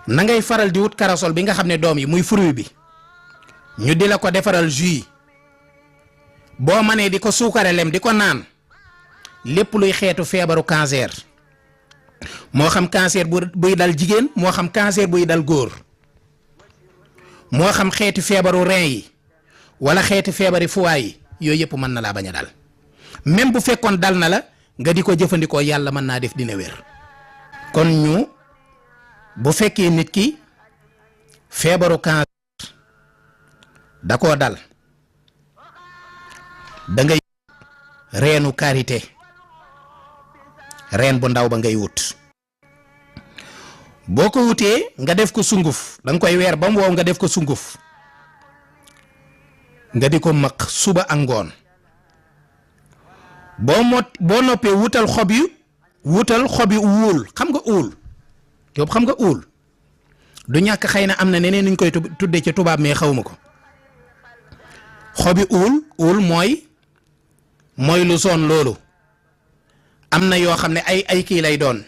na ngay faral di wut karasol bi nga xam ne doom yi muy fruit bi ñu di la ko defaral jus boo mënee di ko suukare lem di ko naan lépp luy xeetu feebaru cancer moo xam cancer buy dal jigéen moo xam cancer buy dal góor moo xam xeeti feebaru rein yi wala xeeti feebari foie yi yooyu yëpp mën na laa bañ a dal même bu fekkoon dal na la nga di ko jëfandikoo yàlla mën naa def dina wér. kon ñu bu fekkee nit ki feebaru cancer da koo dal da ngay reenu karité reen bu ndaw ba ngay wut boo ko wutee nga def ko sunguf da nga koy weer ba mu wow nga def ko sunguf nga di ko maq suba ak ngoon boo noppee wutal xob yi uul xam nga uul yóbbu xam nga uul du ñàkk xëy na am na neneen nuñ koy tuddee ci tubaab mais xawma ko xobi uul mooy lu zone loolu am na yoo xam ne ay kii lay doon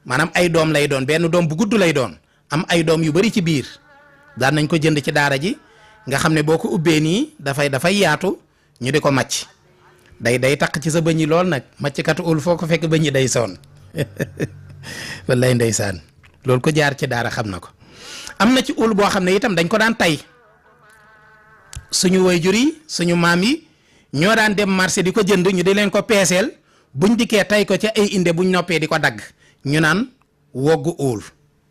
maanaam ay doom lay doon benn doom bu gudd lay doon am ay doom yu bari ci biir daan nañ ko jënd ci daara ji nga xam ne boo ko ubbee nii dafay yaatu ñu di ko màcc day taq ci sa bëñ yi lool nag màcckatu uul foo ko fekk bëñ yi day sonn wallaay ndeysaan loolu ko jaar ci daara xam na ko. am na ci uul boo xam ne itam dañ ko daan tay suñu waajur yi suñu maam yi ñoo daan dem marché di ko jënd ñu di leen ko peeseel buñ dikkee tay ko ca ay inde buñ noppee di ko dagg ñu naan woggu uul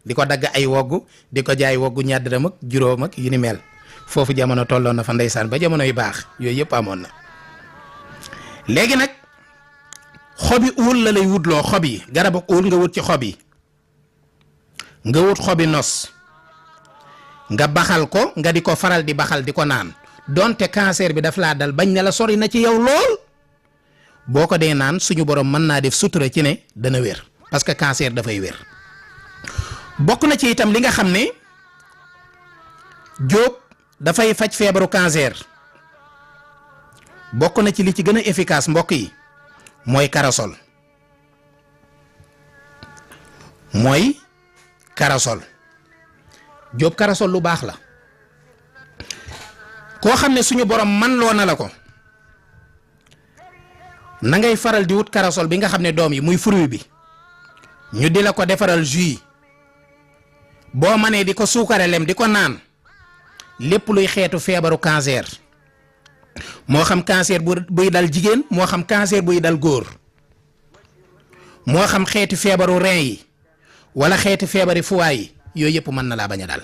di ko dagg ay woggu di ko jaay woggu ñaar dërëm ak juróom ak yu ni mel foofu jamono tolloon na fa ndeysaan ba jamono yu baax yooyu yëpp amoon na. léegi nag xobi uul la lay wutloo xob yi garabu uul nga wut ci xob yi nga wut xobi nos nga baxal ko nga di ko faral di baxal di ko naan donte cancer bi daf laa dal bañ ne la sori na ci yow lool boo ko dee naan suñu borom mën naa def sutura ci ne dana wér parce que cancer dafay wér. bokk na ci itam li nga xam ne jóog dafay faj feebaru cancer bokk na ci li ci gën a efficace mbokk yi mooy karasol jóob karasol lu baax la koo xam ne suñu borom man loo na la ko na ngay faral di wut karasol bi nga xam ne doom yi muy fruit bi ñu di la ko defaral jus boo mënee di ko suukare lem di ko naan lépp luy xeetu feebaru cancer moo xam cancer buy dal jigéen moo xam cancer buy dal góor moo xam xeeti feebaru rein yi wala xeeti feebari foie yi yooyu yëpp mën na laa bañ a dal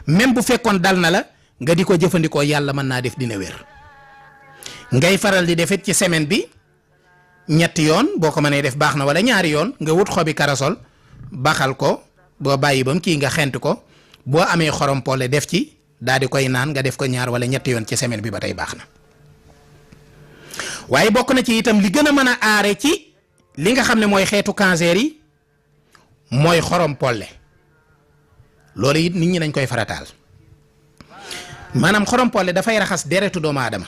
même bu fekkoon dal na la nga di ko jëfandikoo yàlla mën naa def dina wér. ngay faral di defit ci semaine bi ñetti yoon boo ko mënee def baax na wala ñaari yoon nga wut xobi karasol baxal ko boo bàyyi bam kii nga xent ko boo amee xorom polle def ci daal di koy naan nga def ko ñaar wala ñetti yoon ci semaine bi ba tey baax na. waaye bokk na ci itam li gën a mën a aare ci li nga xam ne mooy xeetu cancer yi mooy xorom polle loolu it nit ñi nañ koy farataal maanaam xorom polle dafay raxas deretu doomu aadama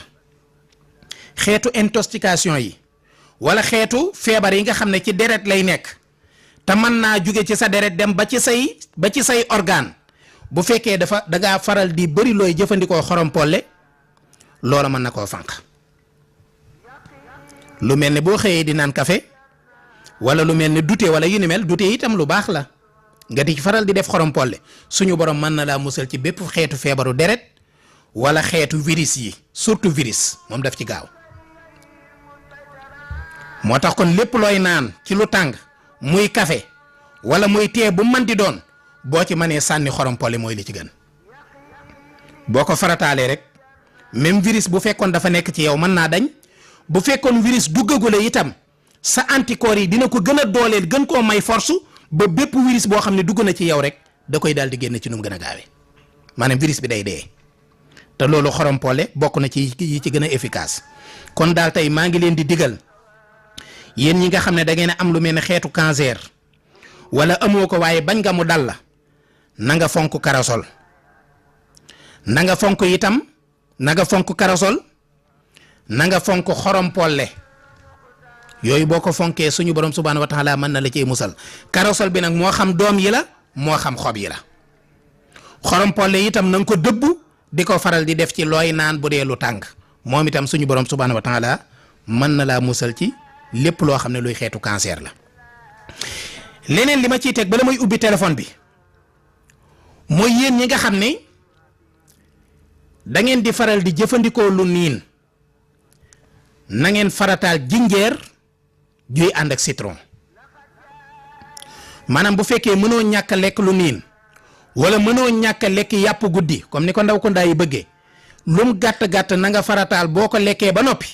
xeetu intoxication yi wala xeetu feebar yi nga xam ne ci deret lay nekk te mën naa jóge ci sa deret dem ba ci say organe bu fekkee da ngaa faral di bëri looy jëfandikoo xorom polle loola mën na koo fànq lu mel ne boo xëyee di naan café wala lu mel ne dute wala yu ni mel dute itam lu baax la nga di faral di def xorom polle suñu borom mën na laa musal ci bépp xeetu feebaru deret wala xeetu virus yi surtout virus moom daf ci gaaw moo tax kon lépp looy naan ci lu tàng muy café wala muy tee bu mën di doon boo ci mënee sànni xorom polle mooy li ci gën boo ko farataalee rek même virus bu fekkoon dafa nekk ci yow mën naa dañ bu fekkoon virus duggagule itam sa anticorps yi dina ko gën a dooleel gën koo may force ba bépp virus boo xam ne dugg na ci yow rek da koy daal di génn ci nu mu gën a gaawee maanaam virus bi day dee te loolu xorom polle bokk na ci yi ci gën a efficace. kon daal tey maa ngi leen di digal yéen ñi nga xam ne da ngeen a am lu mel ne xeetu cancer wala amoo ko waaye bañ nga mu dal la na nga fonk karasol na nga fonk itam na nga fonk karasol na nga fonk xorom polle yooyu boo ko fonkee suñu borom subhaanahu wa taala mën na la cee musal karasol bi nag moo xam doom yi la moo xam xob yi la. xorom polle itam na nga ko dëbb di ko faral di def ci looy naan bu dee lu tàng moom itam suñu borom subhaanahu wa taala mën na laa musal ci lépp loo xam ne luy xeetu cancer la. leneen li ma ciy teg bala may ubbi téléphone bi mooy yéen ñi nga xam ne da ngeen di faral di jëfandikoo lu niin na ngeen farataal jinjeer juy ànd ak citron. maanaam bu fekkee mënoo ñàkk a lekk lu niin wala mënoo ñàkk a lekk yàpp guddi comme ni ko ndaw ko ndaa yi bëggee lum gàtt-gàtt na nga farataal boo ko lekkee ba noppi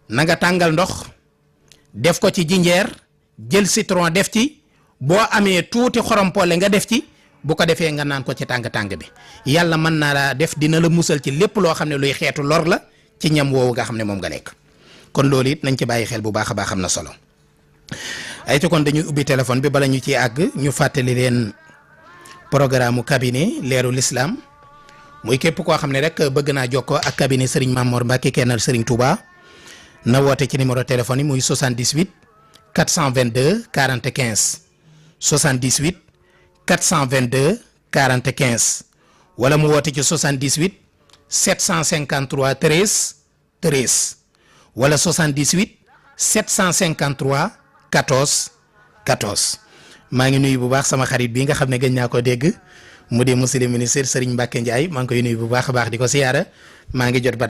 na nga tàngal ndox def ko ci jinjeer jël citron def ci boo amee tuuti xorompole nga def ci bu ko defee nga naan ko ci tàng-tàng bi yàlla mën naa la def dina la musal ci lépp loo xam ne luy xeetu lor la ci ñam woowu nga xam ne moom nga lekk. kon loolu it nañ ci bàyyi xel bu baax a baax am na solo ay ci kon dañuy ubbi téléphone bi bala ñu ciy àgg ñu fàttali leen programme cabinet leeru l'islam muy képp koo xam ne rek bëgg naa jokkoo ak cabinet Serigne Mamor Mbacke kennal Serigne Touba na woote ci numéro téléphone yi muy 78 422 40 15 78 422 40 15 wala mu woote ci 78 753 13 13 wala 78 753 14 14 maa ngi nuyu bu baax sama xarit bi nga xam ne gën naa ko dégg mu di monsieur le ministre Serigne Mbacke Ndiaye maa ngi koy nuyu bu baax a baax di ko siyaara maa ngi jot ba